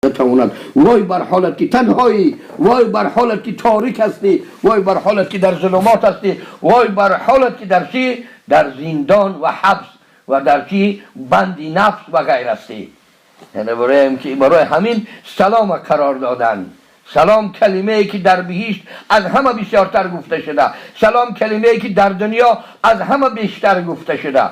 Тавонад. Вой бар ҳолат ки танҳоӣ, вой бар ҳолат ки торик ҳастӣ, вой бар ҳолат ки дар зулумот ҳастӣ, вой бар ҳолат ки дар чӣ? Дар зиндон ва ҳабс ва дар чӣ? Банди нафс ва ғайр ҳастӣ. Яъне барои ки барои ҳамин салом қарор додан. Салом калимае ки дар биҳишт аз ҳама бисёртар гуфта шуда. Салом калимае ки дар дунё аз ҳама бештар гуфта шуда.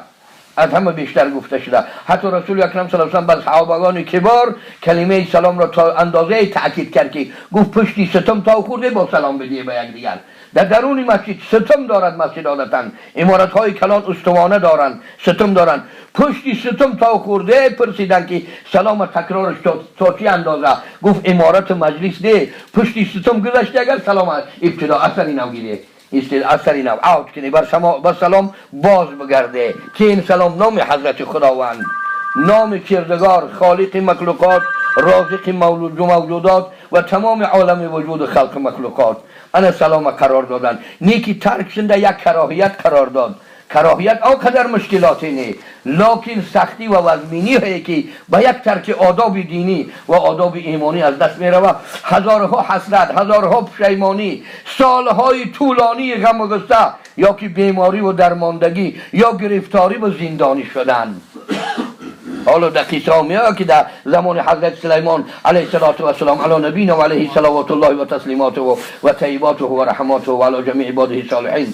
Аз ҳама бештар гуфта шуда. Ҳатто Расули Акрам саллаллоҳу алайҳи васаллам бар саҳобагони кибор калимаи саломро то андозае таъкид кард, ки гуфт: пушти ситум то хӯрде бо салом бидиҳе ба якдигар. Дар даруни масҷид ситум дорад. Масҷид одатан иморатҳои калон устувона доранд, ситум доранд. Пушти ситум то хӯрде пурсиданд, ки салома такрораш то чӣ андоза? Гуфт: иморати маҷлис не, пушти ситум гузаште агар салома ибтидо асари нав гире, асари нав авд кунӣ, бар салом боз бигарде, ки ин салом номи ҳазрати Худованд, номи Кирдигор, Холиқи махлуқот, Розиқи мавҷудот ва тамоми олами вуҷуду халқи махлуқот. Ана салома қарор доданд. Неки тарк шуда як кароҳият қарор дод. Кароҳият он қадар мушкилоте не, локин сахтӣ ва вазминиҳое ки ба як тарки одоби динӣ ва одоби имонӣ аз даст меравад, ҳазорҳо ҳасрат, ҳазорҳо пушаймонӣ, солҳои тӯлонии ғаму ғусса, ё ки беморӣ ва дармондагӣ, ё гирифторӣ ва зиндонӣ шудан. Ҳоло дар қиссаҳо меояд, ки дар замони ҳазрати Сулаймон алайҳи салоту вассалом, ало набина ва алайҳи салавотуллоҳи ва таслимотуҳу ва таййиботуҳу ва раҳматуҳу ва ало ҷамии ибодиҳи солиҳин,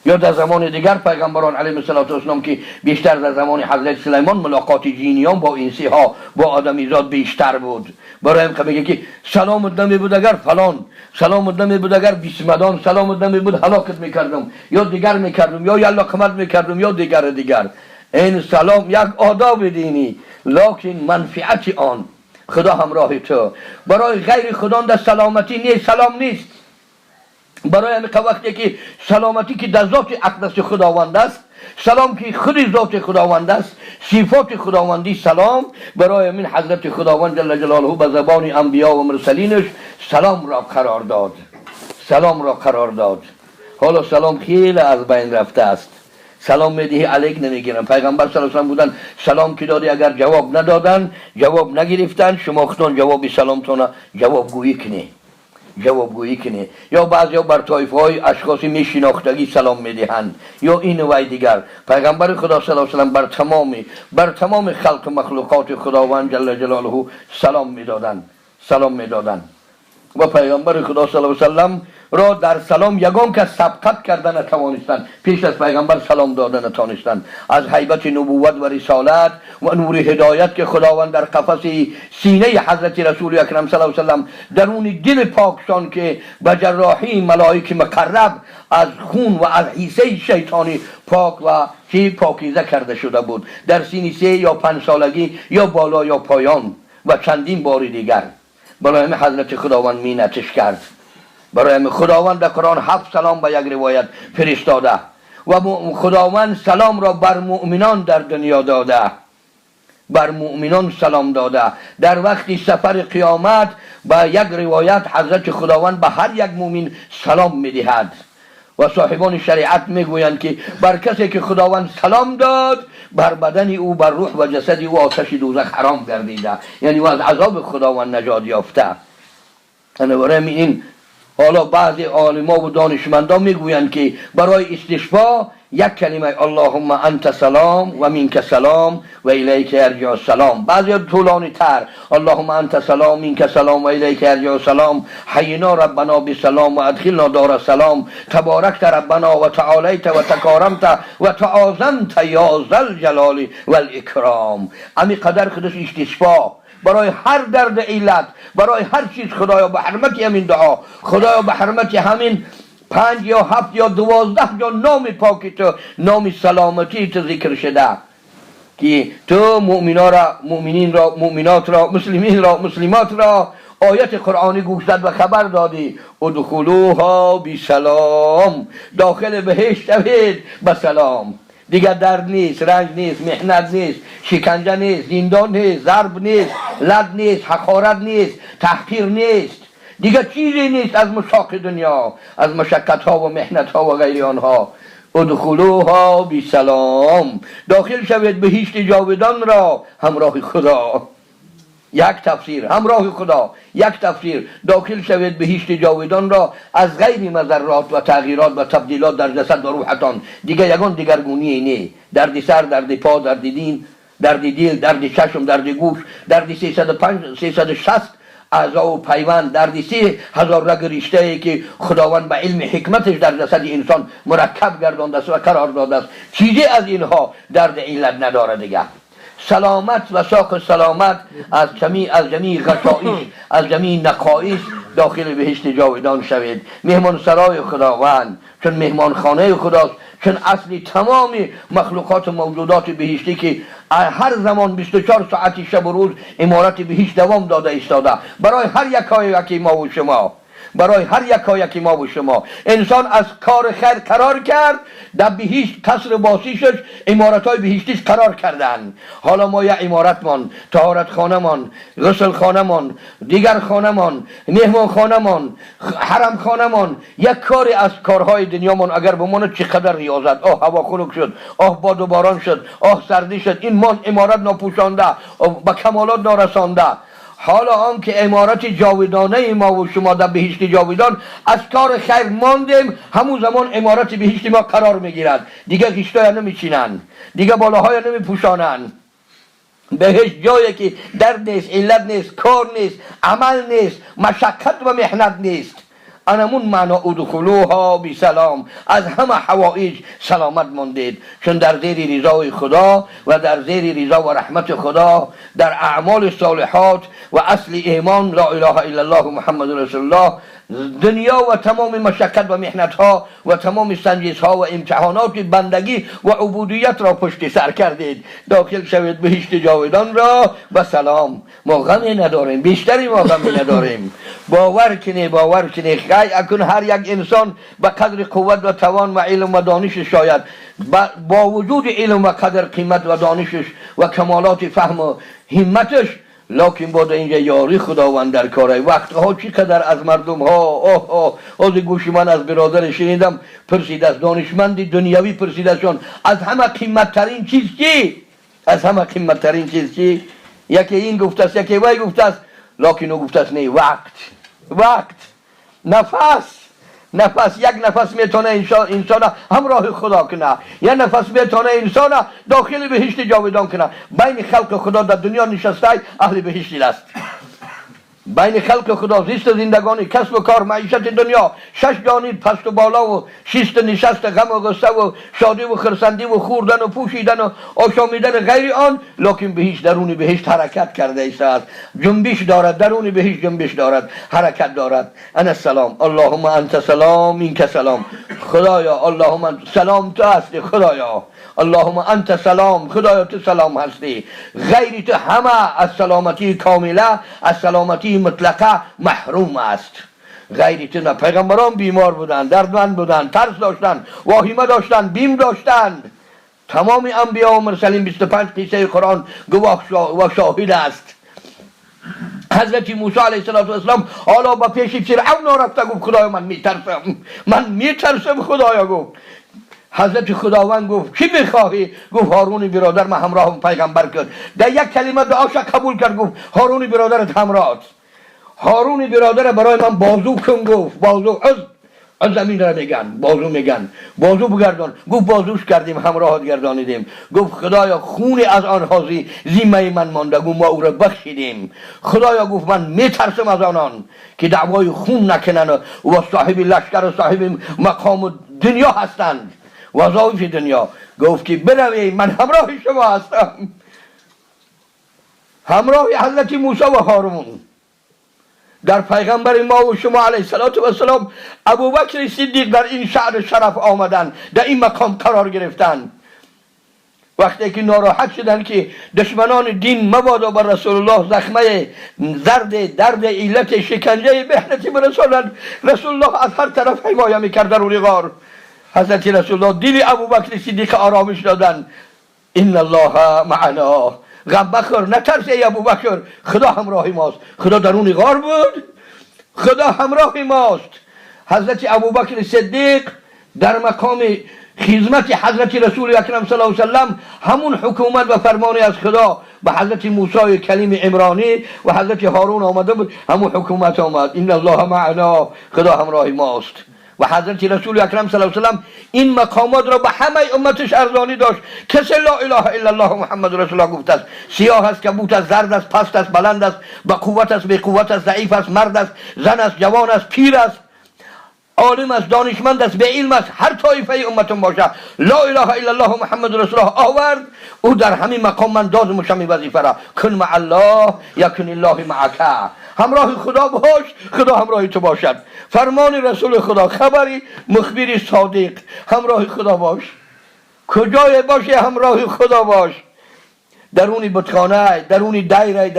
ё дар замони дигар пайғамбарон алайҳи салоту вассалом, ки бештар дар замони ҳазрати Сулаймон мулоқоти ҷиниён бо инсиҳо, бо одамизод бештар буд. Барои ҳам мега, ки саломат намебуд агар фалон, саломат намебуд агар бисмадон, саломат намебуд, ҳалокат мекардам, ё дигар мекардам, ё ялло қимат мекардам, ё дигару дигар. Ин салом як одоби динӣ, локин манфиати он Худо ҳамроҳи ту. Барои ғайри Худо дар саломатӣ нест, салом нест. Барои ҳамин вақте ки саломатӣ ки дар зоти ақдаси Худованд аст, салом ки худи зоти Худованд аст, сифоти худовандӣ салом, барои ҳамин ҳазрати Худованд ҷалла ҷалолаҳу ба забони анбиё ва мурсалинаш саломро қарор дод, саломро қарор дод. Ҳоло салом хеле аз байн рафтааст. Салом медиҳӣ, алейк намегирам. Пайғамбар саллаллоҳу алайҳи буданд, салом ки додӣ, агар ҷавоб надоданд, ҷавоб нагирифтанд, шумо худтон ҷавоби саломтона ҷавобгӯӣ кунӣ, ҷавобгӯӣ кунӣ. Ё баъзеҳо бар тоифаҳои ашхоси мешинохтагӣ салом медиҳанд, ё ину вай дигар. Пайғамбари Худо саллаллоҳу алайҳи бар тамоми халқу махлуқоти Худованд ҷалла ҷалолаҳу салом медоданд, салом медоданд. Ва пайғамбари Худо саллаллоҳу алайҳи васаллам ро дар салом ягон кас сабқат карда натавонистанд, пеш аз пайғамбар салом дода натавонистанд. Аз ҳайбати нубувват ва рисолат ва нури ҳидоят, ки Худованд дар қафаси синаи ҳазрати Расули Акрам саллаллоҳу алайҳи васаллам, даруни дили покшон, ки ба ҷарроҳии малоики муқарраб аз хун ва аз ҳиссаи шайтонӣ пок ва чӣ покиза карда шуда буд, дар синни 3 ё 5 солагӣ ё боло ё поён ва чандин бори дигар, барои ҳамин ҳазрати Худованд миннатиш кард. Барои ҳамин Худованд дар Қуръон ҳафт салом ба як ривоят фиристода ва Худованд саломро бар муъминон дар дунё дода, бар муъминон салом дода. Дар вақти сафари қиёмат ба як ривоят ҳазрати Худованд ба ҳар як муъмин салом медиҳад. Ва соҳибони шариат мегӯянд, ки бар касе ки Худованд салом дод, бар бадани ӯ, бар рӯҳ ва ҷасади ӯ оташи дӯзах ҳаром гардида, яъне ӯ аз азоби Худованд наҷот ёфта. Барои ин ҳоло баъзе олимо ва донишмандон мегӯянд, ки барои истишфо як калима «Аллоҳумма анта салом ва минка салом ва илайка ярҷиъу салом», баъзе тӯлонитар: «Аллоҳумма анта салом, минка салом ва илайка ярҷиъу салом, ҳаййина раббана бисалом ва адхилна дора салом, табаракта раббана ва таолайта ва такорамта ва таозамта ё зал ҷалоли вал икром». Ами қадар худаш истишфо барои ҳар дард иллат, барои ҳар чиз. Худоё, ба ҳурмати ҳамин дуо, Худоё, ба ҳурмати ҳамин 5 ё 7 ё 12 ҷо номи поки ту, номи саломатии ту зикр шуда, ки ту муъминора, муъмининро, муъминотро, муслиминро, муслимотро ояти қуръонӣ гӯшзад ва хабар додӣ: «Удхулуҳо бисалом», дохили беҳишт шавед ба салом. Дигар дард нест, ранҷ нест, меҳнат нест, шиканҷа нест, зиндон нест, зарб нест, лат нест, ҳақорат нест, таҳқир нест, дигар чизе нест аз мушоқи дунё, аз машаққатҳо ва меҳнатҳо ва ғайри онҳо. «Удхулуҳо бисалом», дохил шавед беҳишти ҷовидонро ҳамроҳи Худо. یک تفسیر همراه خدا، یک تفسیر داخل شوید بهشت جاودان را از غیر مضرات و تغییرات و تبدیلات در جسد و روحتان. دیگه یگان دیگرگونی نه، درد سر، درد پا، درد دین، درد دل، درد چشم، درد گوش، درد 305 360 اعضا و پیوند، درد 3000 رگ رشته ای که خداوند به علم حکمتش در جسد انسان مرکب گردانده است و قرار داده است. چیزی از اینها درد علت نداره دیگه. سلامت و ساق سلامت از جمیع غشایش، از جمیع نقایص داخل بهشت جاودان شوید. مهمان سرای خداوند، چون مهمان خانه خداست، چون اصلی تمام مخلوقات و موجودات بهشتی که هر زمان 24 ساعت شب و روز عمارت بهشت دوام داده ایستاده برای هر یکایکی ما و شما، برای هر یکایکی ما و شما. انسان از کار خیر قرار کرد، در بهشت قصر باسیشش، عمارت های بهشتیش قرار کردن. حالا ما یه عمارتمان، طهارت خانه مان، غسل خانه مان، دیگر خانه مان، مهمان خانه مان، حرم خانه مان، یک کاری از کارهای دنیامان اگر بماند چقدر ریاضت. آه هوا خنک شد، آه باد و باران شد، آه سردی شد، این مان عمارت ناپوشانده، به کمالات نارسانده. حالا آن که عمارت جاودانه ما و شما در بهشت جاودان از کار خیر ماندیم، همون زمان عمارت بهشت ما قرار میگیرد. دیگه خشتای نمیچینن، دیگه بالاهای نمیپوشانن. بهشت جایی که درد نیست، علت نیست، کار نیست، عمل نیست، مشقت و محنت نیست. انمون معنا ادخلوها بسلام، از همه حوائج سلامت ماندید، چون در زیر رضای خدا و در زیر رضا و رحمت خدا در اعمال صالحات و اصل ایمان لا اله الا الله محمد رسول الله، دنیا و تمام مشقت و محنت ها و تمام سنجش ها و امتحانات بندگی و عبودیت را پشت سر کردید. داخل شوید بهشت جاودان را و سلام. ما غمی نداریم، بیشتری ما غمی نداریم. باور کنی، باور کنی، اکنون هر یک انسان به قدر قوت و توان و علم و دانش شاید با وجود علم و قدر قیمت و دانشش و کمالات فهم و همتش، لکن باید اینجا یاری خداوند در کاره. وقتها چقدر از مردم ها، اوه اوه از گوش من از برادر شنیدم، پرسید از دانشمند دنیوی، پرسید چون از همه قیمت ترین چیز چی؟ از همه قیمت ترین چیز چی؟ یکی این گفته است، یکی وی گفته است، لکن او گفته است نه، وقت، وقت، نفس، نفس. یک نفس میتونه انسان همراه خدا کنه، یک نفس میتونه انسان داخل بهشت جاودان کنه. بین خلق خدا در دنیا نشسته اهل بهشت است. بین خلق خدا زیست زندگانی، کسب و کار، معیشت دنیا، شش جانب پست و بالا و شیست و نشست، غم و غصه و شادی و خرسندی و خوردن و پوشیدن و آشامیدن غیر آن، لکن بهشت، درون بهشت حرکت کرده است، جنبش دارد، درون بهشت جنبش دارد، حرکت دارد. انا السلام، اللهم انت سلام منک سلام. خدایا اللهم سلام تو هستی، خدایا اللهم انت سلام، خدایا تو سلام هستی، غیر تو همه از سلامتی کامله، از سلامتی مطلقه محروم است. غیر تو نه. پیغمبران بیمار بودند، دردمند بودند، ترس داشتند، واهمه داشتند، بیم داشتند. تمام انبیا و مرسلین، 25 قصه قرآن گواه و شاهد است. حضرت موسی علیه السلام حالا با پیش فرعون رفته، گفت خدایا من میترسم، من میترسم خدایا. گفت حضرت خداوند گفت چی میخواهی؟ گفت هارون برادر من همراه پیغمبر کرد. در یک کلمه دعاش قبول کرد، گفت هارون برادرت همراه، هارون برادر برای من بازو کن. گفت بازو از زمین را میگن بازو، میگن بازو بگردان. گفت بازوش کردیم، همراه گردانیدیم. گفت خدایا خون از آنها ذمه من مانده. گفت ما او را بخشیدیم. خدایا گفت من میترسم از آنان که دعوای خون نکنن و صاحب لشکر و صاحب مقام دنیا هستند، وظایف دنیا. گفت که بروی، من همراه شما هستم. همراه حضرت موسی و هارون. در پیغمبر ما و شما علیه السلام ابوبکر صدیق در این شأن شرف آمدن، در این مقام قرار گرفتن. وقتی که ناراحت شدن که دشمنان دین مبادا بر رسول الله زخمه زرد درد علت شکنجه محنتی برسانند، رسول الله از هر طرف حمایه میکرد. در غار حضرت رسول الله دل ابوبکر صدیق آرامش دادن: ان الله معنا، غم بخور، نترس ای ابوبکر، خدا همراه ماست. خدا درون غار بود، خدا همراه ماست. حضرت ابوبکر صدیق در مقام خدمت حضرت رسول اکرم صلی الله علیه و سلم، همون حکومت و فرمانی از خدا به حضرت موسی کلیم عمرانی و حضرت هارون آمده بود، همون حکومت آمد. ان الله معنا، خدا همراه ماست. و حضرت رسول اکرم صلی الله علیه و سلم این مقامات را به همه امتش ارزانی داشت. کسی لا اله الا الله محمد رسول الله گفته است، سیاه است، کبوت است، زرد است، پست است، بلند است، با قوت است، بی قوت است، ضعیف است، مرد است، زن است، جوان است، پیر است، عالم است، دانشمند است، به علم است، هر طایفه امتون باشه، لا اله الا الله محمد رسول الله آورد، او در همین مقام من دادمش همین وظیفه را. کن مع الله یکن الله معک، همراه خدا باش، خدا همراه تو باشد. فرمان رسول خدا، خبری مخبری صادق، همراه خدا باش، کجای باشی همراه خدا باش. درونی بتخانه، درونی دایره،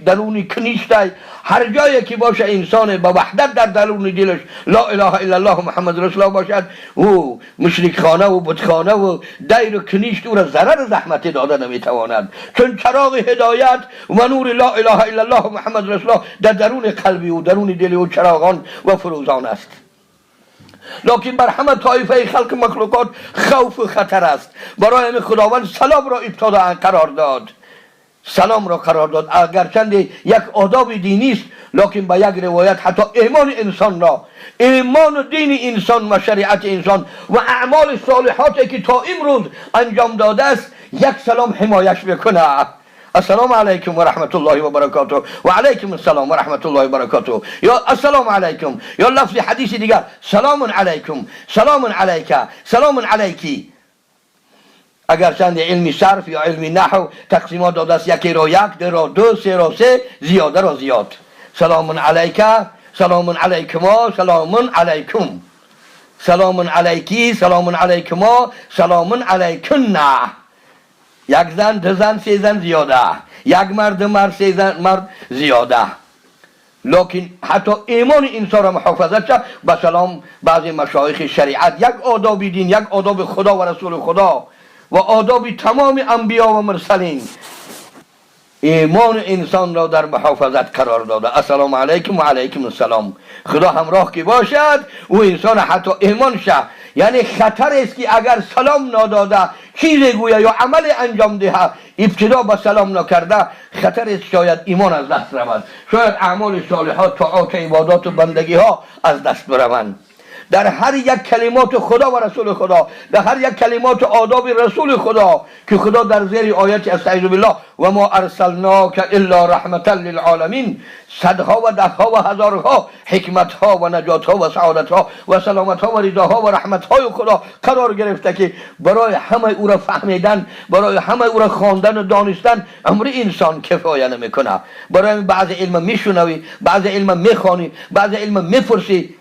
درونی کنیشته، هر جایی که باشه انسان با وحدت در درون دلش لا اله الا الله محمد رسول الله باشد، او مشرک خانه و بتخانه و دیر و کنیشت او را ضرر زحمت داده نمیتواند، چون چراغ هدایت و نور لا اله الا الله محمد رسول الله در درون قلبی و درون دل او چراغان و فروزان است. لکن بر همه طایفه خلق مخلوقات خوف و خطر است. برای همین خداوند سلام را ابتدا قرار داد، سلام را قرار داد. اگرچند یک آداب دینی است، لکن به یک روایت حتی ایمان انسان را، ایمان و دین انسان و شریعت انسان و اعمال صالحاتی که تا امروز انجام داده است، یک سلام حمایش میکنه. السلام علیکم و رحمت الله و برکاته، و علیکم السلام و رحمت الله و برکاته، یا السلام علیکم، یا لفظ حدیث دیگر سلام علیکم، سلام علیک، سلام علیکی. اگر چند علمی صرف یا علمی نحو تقسیمات داده است، یکی را یک، دو را دو، سه را سه، زیاده را زیاد. سلام علیک، سلام علیکما، سلام علیکم، سلام علیکی، سلام علیکما، سلام علیکن. یک زن، دو زن، سه زن زیاده، یک مرد، دو مرد، سه زن مرد زیاده. لکن حتی ایمان انسان را محافظت شد به سلام. بعضی مشایخ شریعت یک آداب دین، یک آداب خدا و رسول خدا و آداب تمام انبیا و مرسلین، ایمان انسان را در محافظت قرار داده. السلام علیکم و علیکم السلام. خدا همراه که باشد، او انسان حتی ایمان شه، یعنی خطر است که اگر سلام ناداده چیزی گویا یا عمل انجام ده، ابتدا به سلام نکرده، خطر است شاید ایمان از دست رود، شاید اعمال صالحات، طاعات، عبادات و بندگی ها از دست بروند. در هر یک کلمات خدا و رسول خدا، در هر یک کلمات آداب رسول خدا که خدا در زیر آیت استعیذ بالله و ما ارسلناک الا رحمتا للعالمین، صدها و دهها و هزارها حکمت ها و نجات ها و سعادت ها و سلامت ها و رضاها و رحمت های خدا قرار گرفته که برای همه او را فهمیدن، برای همه او را خواندن و دانستن عمر انسان کفایه نمیکنه. برای بعض علم میشنوی، بعض علم میخوانی، بعض علم میپرسی،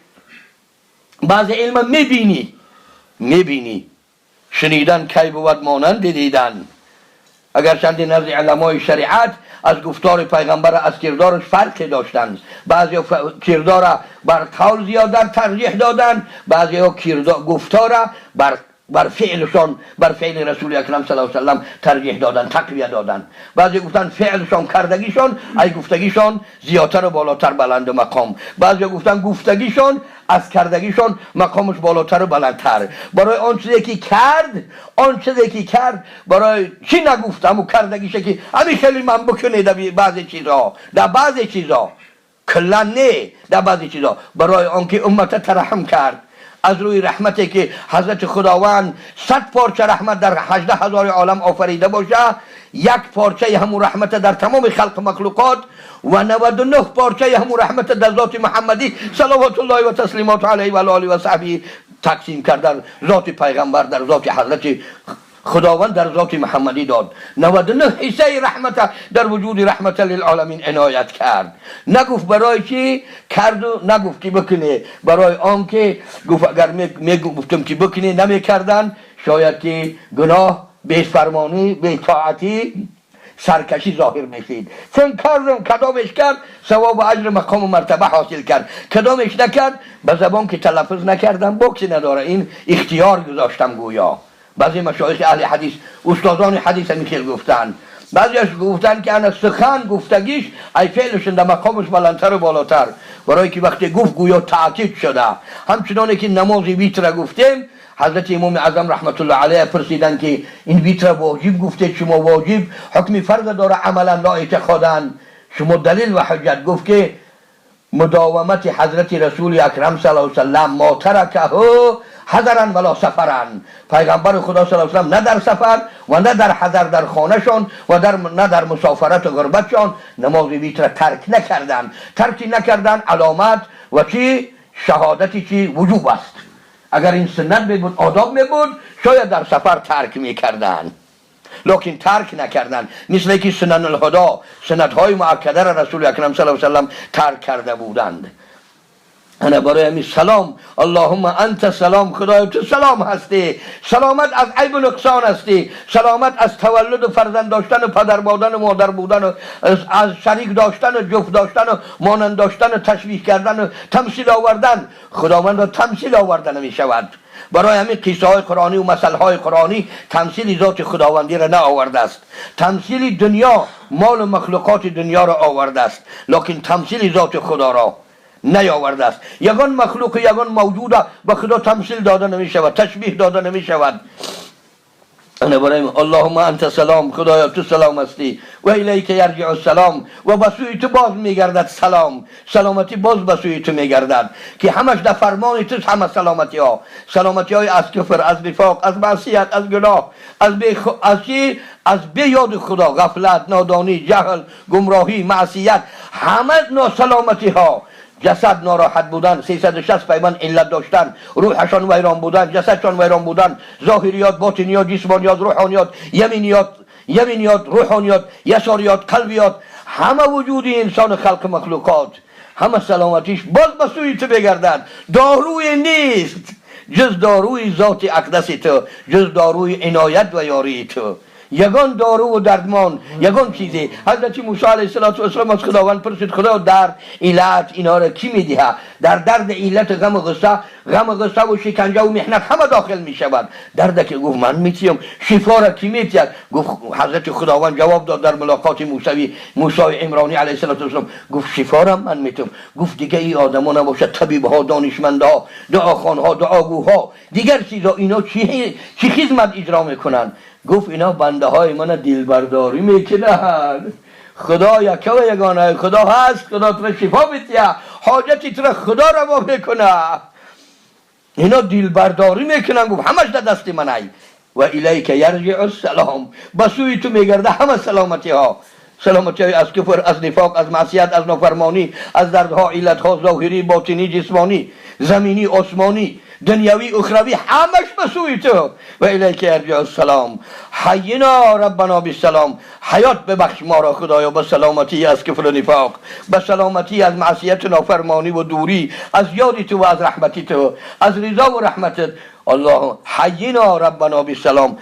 بعض علم میبینی. میبینی، شنیدن کی بود مانند دیدن. اگر چند نزد علمای شریعت از گفتار پیغمبر، از کردارش فرق داشتند، بعضی کردار بر قول زیادر ترجیح دادن، بعضی ها گفتار بر فعلشان، بر فعل رسول اکرم صلی الله علیه وسلم ترجیح دادن، تقویه دادن. بعضی گفتن فعلشان، کردگیشان ای گفتگیشان زیادتر و بالاتر، بلند مقام. بعضی گفتن گفتگیشان از کردگیشان مقامش بالاتر و بلندتر. برای آن چیزی که کرد، آن چیزی که کرد، برای چی نگفتم و کردگیشه که همین خیلی من بکنه. در بعضی چیزها، در بعضی چیزها، کلا نه، در بعضی چیزها، برای آنکه امت ترحم کرد، از روی رحمتی که حضرت خداوند 100 پارچه رحمت در 18,000 عالم آفریده باشه، یک پارچه همون رحمت در تمام خلق مخلوقات و 99 پارچه همون رحمت در ذات محمدی صلوات الله و تسلیمات علیه و آله و صحبه تقسیم کرد. در ذات پیغمبر، در ذات حضرت خداوند، در ذات محمدی داد. 99 حصه رحمت در وجود رحمت للعالمین عنایت کرد. نگفت برای چی کرد و نگفت که بکنه. برای آنکه گفت اگر می گفتم که بکنه، نمی کردن، شاید که گناه، بی‌فرمانی، بی‌طاعتی، سرکشی ظاهر میشید. چون کردم، کدامش کرد ثواب و اجر، مقام و مرتبه حاصل کرد، کدامش نکرد، به زبان که تلفظ نکردم باکی نداره، این اختیار گذاشتم. گویا بعضی مشایخ اهل حدیث، استادان حدیث همین خیلی گفتن. بعضیش گفتن که انا سخن گفتگیش ای فعلشون در مقامش بلندتر و بالاتر، برای که وقتی گفت گویا تاکید شده. همچنانه که نماز ویتر گفتیم. ҳазрати имоми аъзам раҳматуллоҳ алайҳ пурсиданд, ки ин витра воҷиб гуфтед, шумо воҷиб ҳукми фарз дора, амалан ла эътиқодан, шумо далил ва ҳуҷҷат? Гуфт, ки мудовамати ҳазрати расули акрам саллаллоҳу алайҳи васаллам, ма таракаҳу ҳазаран вала сафаран, пайғамбари худо саллаллоҳу алайҳи васаллам на дар сафар ва на дар ҳазар, дар хонашон ва на дар мусофарату ғурбатшон намози витра тарк накарданд. Тарки накардан аломат ва чӣ шаҳодати чӣ вуҷуб аст. Агар ин суннат мебуд, одоб мебуд, шояд дар сафар тарк мекарданд, лекин тарк накарданд, мисле ки сунан-ул-ҳудо, суннатҳои муаккадара расули акрам саллаллоҳу алайҳи васаллам тарк карда буданд. Ана барои ҳамин салом, аллоҳумма анта салом, худоё, ту салом ҳастӣ, саломат аз айбу нуқсон ҳастӣ, саломат аз таваллуду фарзанд доштану падар будану модар будану аз шарик доштану ҷуфт доштану монанд доштану ташбиҳ кардану тамсил овардан. Худовандро тамсил оварда намешавад. Барои ҳамин қиссаҳои қуръонӣ ва масъалаҳои қуръонӣ тамсили зоти худовандиро наовардааст, тамсили дунё, молу махлуқоти дунёро овардааст, лекин тамсили зоти худоро نیاورده است. یگان مخلوق، یگان موجوده به خدا تمثیل داده نمی شود، تشبیه داده نمی شود. انا برای اللهم انت سلام، خدایا تو سلام هستی، و الیک یرجع السلام، و به سوی تو باز میگردد سلام، سلامتی باز به سوی تو میگردد که همش در فرمان تو. همه سلامتی ها، سلامتی های از کفر، از نفاق، از معصیت، از گناه، از بی از چی، از بی یاد خدا، غفلت، نادانی، جهل، گمراهی، معصیت، همه ناسلامتی ها، جسد ناراحت بودن، 360 پیوند علت داشتن، روحشان ویران بودن، جسدشان ویران بودن، ظاهریات، باطنیات، جسمانیات، روحانیات، یمینیات، یمینیات، روحانیات، یساریات، قلبیات، همه وجود انسان، خلق مخلوقات، همه سلامتیش باز به سوی تو بگردد. داروی نیست جز داروی ذات اقدس تو، جز داروی عنایت و یاری تو، یگان دارو و دردمان، یگان چیزی. حضرت موسی علیه السلام از خداوند پرسید: خدا، درد، علت، اینا را کی میدهه؟ در درد، علت، غم و غصه، غم و غصه و شکنجه و محنت همه داخل می شود. درد که گفت من میتیم، شفا را کی میتید؟ گفت حضرت خداوند جواب داد در ملاقات موسی عمرانی علیه السلام، گفت شفا را من میتم. گفت دیگه این آدما نباشه، طبیب ها، دانشمندها، دعاخوان ها، دعاگوها، دیگر چیزا، اینا چی خدمت اجرا میکنن؟ گفت اینا بنده های من دلبرداری میکنن. خدا یکه و یگانه خدا هست، خدا تو شفا میتیه، حاجتی تو خدا روا میکنه، اینا دلبرداری میکنن. گفت همش در دست من ای و الیک یرجع السلام، به سوی تو میگرده همه سلامتی ها، سلامتی های از کفر، از نفاق، از معصیت، از نافرمانی، از دردها، علتها، ظاهری، باطنی، جسمانی، زمینی، آسمانی، دنیوی، اخروی، همش به سوی تو. و الیک یرجع السلام. حینا ربنا بالسلام، حیات ببخش ما را خدایا به سلامتی از کفر و نفاق، به سلامتی از معصیت، نافرمانی و دوری از یادی تو و از رحمتی تو، از رضا و رحمتت. الله حینا ربنا بالسلام،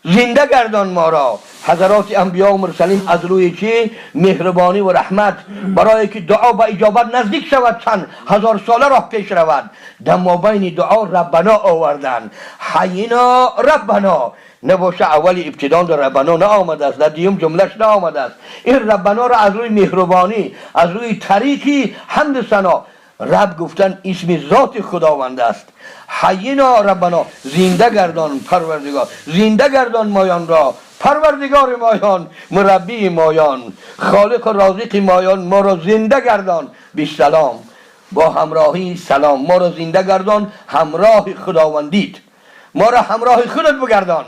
زنده گردان ما را. حضرات انبیا و مرسلین از روی چی؟ مهربانی و رحمت، برای که دعا به اجابت نزدیک شود، چند هزار ساله راه پیش رود، در مابین دعا ربنا آوردن. حینا ربنا نباشه، اول ابتدا در ربنا نه آمده است، در دیوم جملهش نه آمده است. این ربنا را از روی مهربانی، از روی طریقی حمد ثنا، رب گفتن اسم ذات خداوند است. حینا ربنا، زنده گردان پروردگار، زنده گردان مایان را پروردگار مایان، مربی مایان، خالق و رازق مایان، ما را زنده گردان بالسلام، با همراهی سلام ما را زنده گردان، همراه خداوندیت ما را، همراه خودت بگردان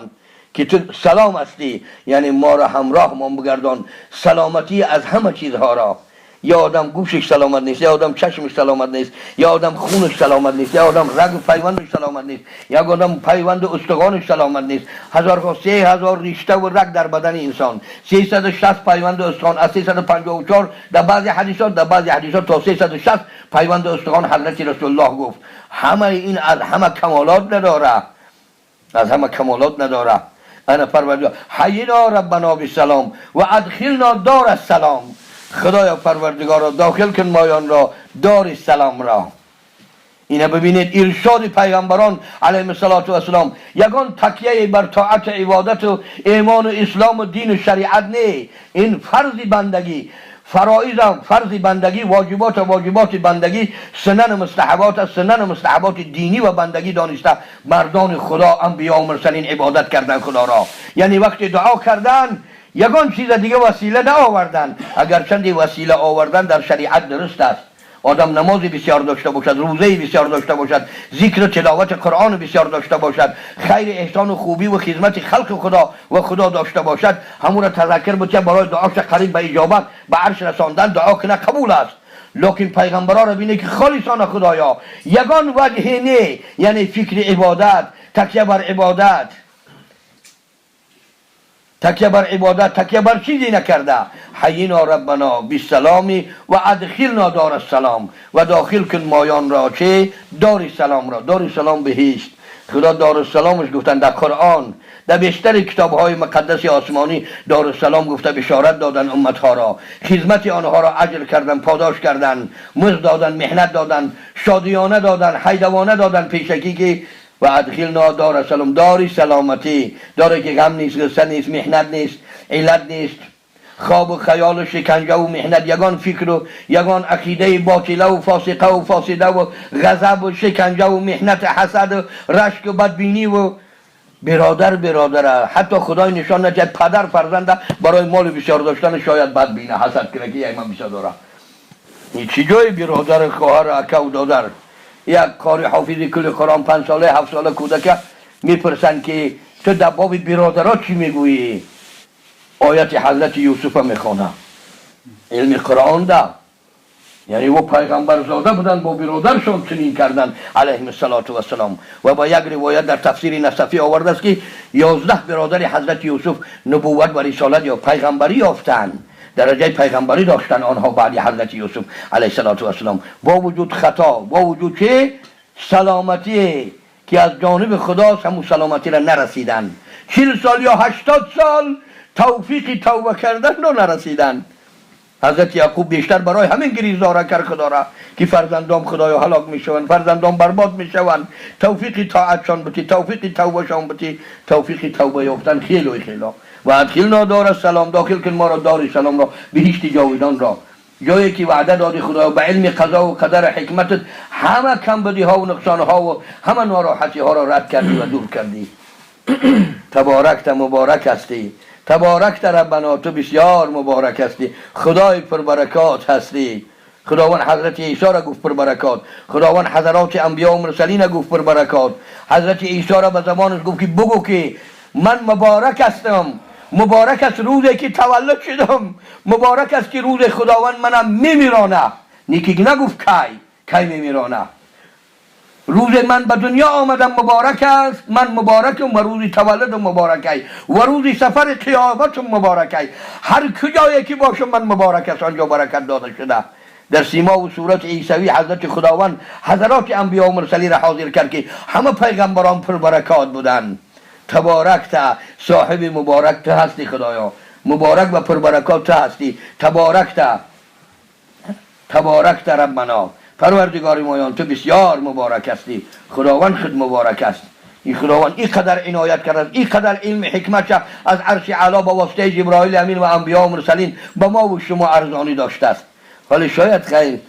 که تو سلام هستی، یعنی ما را همراه ما بگردان، سلامتی از همه چیزها را. یا آدم گوشش سلامت نیست، یا آدم چشمش سلامت نیست، یا آدم خونش سلامت نیست، یا آدم رگ و پیوندش سلامت نیست، یا آدم پیوند استخوانش سلامت نیست. هزار 3000 ریشته و رگ در بدن انسان، 360 پیوند استخوان، از 354 در بعضی حدیثات، در بعضی حدیثات تا 360 پیوند استخوان حضرت رسول الله گفت. همه این از همه کمالات نداره، از همه کمالات نداره. انا پروردگار، حینا ربنا بالسلام و ادخلنا دار السلام، خدایا پروردگار را داخل کن مایان را دار سلام را. اینه ببینید، ارشاد پیغمبران علیهم الصلاة و السلام یگان تکیه بر طاعت، عبادت و ایمان و اسلام و دین و شریعت نه. این فرض بندگی، فرائض فرض بندگی، واجبات واجبات بندگی، سنن مستحبات سنن مستحبات دینی و بندگی دانسته مردان خدا، انبیا و مرسلین عبادت کردن خدا را. یعنی وقتی دعا کردن یگان چیز دیگه وسیله نه آوردن. اگر چندی وسیله آوردن در شریعت درست است. آدم نماز بسیار داشته باشد، روزه بسیار داشته باشد، ذکر و تلاوت قرآن بسیار داشته باشد، خیر احسان و خوبی و خدمت خلق خدا و خدا داشته باشد، همون را تذکر بود که برای دعاش قریب به اجابت به عرش رساندن دعا کنه قبول است. لکن پیغمبران را بینه که خالصانه خدایا یگان وجه نه، یعنی فکر عبادت، تکیه بر عبادت، تکیه بر عبادت، تکیه بر چیزی نکرده. حیینا ربنا بالسلام و ادخلنا دار السلام، و داخل کن مایان را چه؟ دار سلام را. دار سلام بهشت. خدا دار السلامش گفتن در قرآن، در بیشتر کتاب های مقدس آسمانی دار السلام گفته بشارت دادن امتها را، خدمت آنها را اجر کردن، پاداش کردن، مزد دادن، محنت دادن، شادیانه دادن، حیدوانه دادن پیشکی که و ادخلنا دار السلام، داری سلامتی، داری که غم نیست، غصه نیست، محنت نیست، علت نیست، خواب و خیال و شکنجه و محنت، یگان فکر و یگان عقیده باطله و فاسقه و فاسده و غضب و شکنجه و محنت حسد و رشک و بدبینی و برادر برادر، حتی خدای نشان ندهد پدر فرزند برای مال بسیار داشتن شاید بد بینه، حسد کنه که یک من بسیار داره. این چی جای برادر، خواهر، اکه و دادر. یک قاری حافظ کل قرآن 5 ساله 7 ساله کودک میپرسن که تو در باب برادرات چی میگویی؟ آیت حضرت یوسف میخوانه. علم قرآن ده، یعنی او پیغمبر زاده بودن، با برادرشون چنین کردن علیهم الصلاة والسلام. و با یک روایت در تفسیر نصفی آورده است که 11 برادر حضرت یوسف نبوت و رسالت یا پیغمبری یافتند، درجه پیغمبری داشتن آنها بعد حضرت یوسف علیه الصلاة والسلام. با وجود خطا، با وجود چه سلامتی که از جانب خداست، همون سلامتی را نرسیدن. 40 سال یا 80 سال توفیق توبه کردن را نرسیدن. حضرت یعقوب بیشتر برای همین گریزداره کرد خدا را که فرزندام خدایا هلاک میشوند، فرزندام برباد میشوند، توفیق طاعتشان بتی، توفیق توبهشان بتی، توفیق توبه یافتن خیلی خیلی. و ادخلنا دار السلام، داخل کن ما را دار سلام را، بهشت جاویدان را، جایی که وعده دادی خدا به علم قضا و قدر حکمتت همه کم بدی ها و نقصان ها و همه ناراحتی ها را رد کردی و دور کردی. تبارکت، مبارک هستی. تبارکت ربنا، تو بسیار مبارک هستی، خدای پربرکات هستی. خداوند حضرت عیسی را گفت پربرکات، خداوند حضرات انبیا و مرسلین را گفت پربرکات. حضرت عیسی را به زبانش گفت که بگو که من مبارک هستم، مبارک است روزی که تولد شدم، مبارک است که روز خداوند منم میمیرانه. نیکی نگفت کی کی میمیرانه. روز من به دنیا آمدم مبارک است، من مبارکم و روز تولد مبارک و روز سفر قیامت مبارک. هر کجایی که باشم من مبارک است، آنجا برکت داده شده. در سیما و صورت عیسوی حضرت خداوند حضرات انبیا و مرسلین را حاضر کرد که همه پیغمبران پر برکات بودند. تبارکت، صاحب مبارک تو هستی خدایا، مبارک و پربرکات تو هستی. تبارکت، تبارکت ربنا، پروردگار مایان تو بسیار مبارک هستی. خداوند خود مبارک است. این خداوند اینقدر عنایت کرد، اینقدر علم حکمت از عرش اعلی با واسطه جبرائیل امین و انبیا و مرسلین به ما و شما ارزانی داشته است. ولی شاید خیر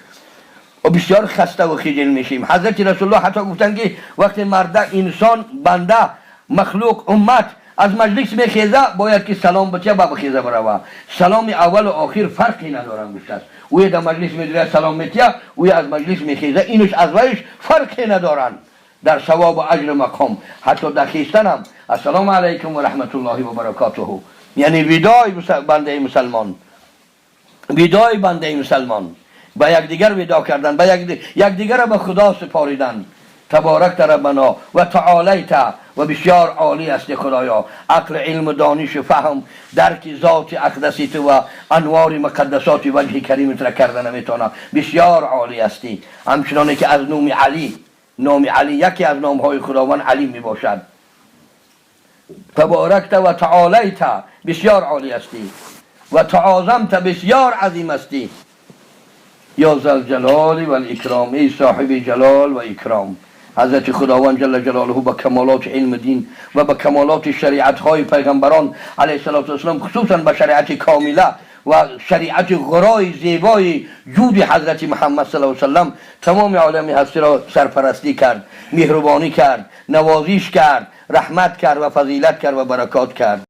و بسیار خسته و خجل میشیم. حضرت رسول الله حتی گفتن که وقتی مرد، انسان، بنده، مخلوق، امت از مجلس میخیزه باید که سلام بچه با بخیزه بروه. سلام اول و آخر فرقی ندارن گفته است. اوی در مجلس میدوید سلام میتیه، اوی از مجلس میخیزه، اینش از ویش فرقی ندارن در ثواب و اجر مقام. حتی در خیستن هم السلام علیکم و رحمت الله و برکاته، یعنی وداع بنده مسلمان، وداع بنده مسلمان، با یکدیگر وداع کردن، با یکدیگر را به خدا سپاریدن. تبارکت ربنا و تعالیت، و بسیار عالی است خدایا. عقل، علم و دانش و فهم درک ذات اقدسی تو و انوار مقدسات وجه کریمت را کرده نمیتونه. بسیار عالی هستی. همچنانه که از نام علی، نام علی یکی از نام های خداوند علی می باشد. تبارکت و تعالیت، بسیار عالی هستی. و تعاظمت، بسیار عظیم هستی. یا ذوالجلال و الاکرام، ای صاحب جلال و اکرام. حضرت خداوند جل جلاله با کمالات علم دین و با کمالات شریعت های پیغمبران علیه الصلاة والسلام، خصوصا با شریعت کامله و شریعت غرای زیبای جود حضرت محمد صلی الله علیه و سلم تمام عالم هستی را سرپرستی کرد، مهربانی کرد، نوازش کرد، رحمت کرد و فضیلت کرد و برکات کرد.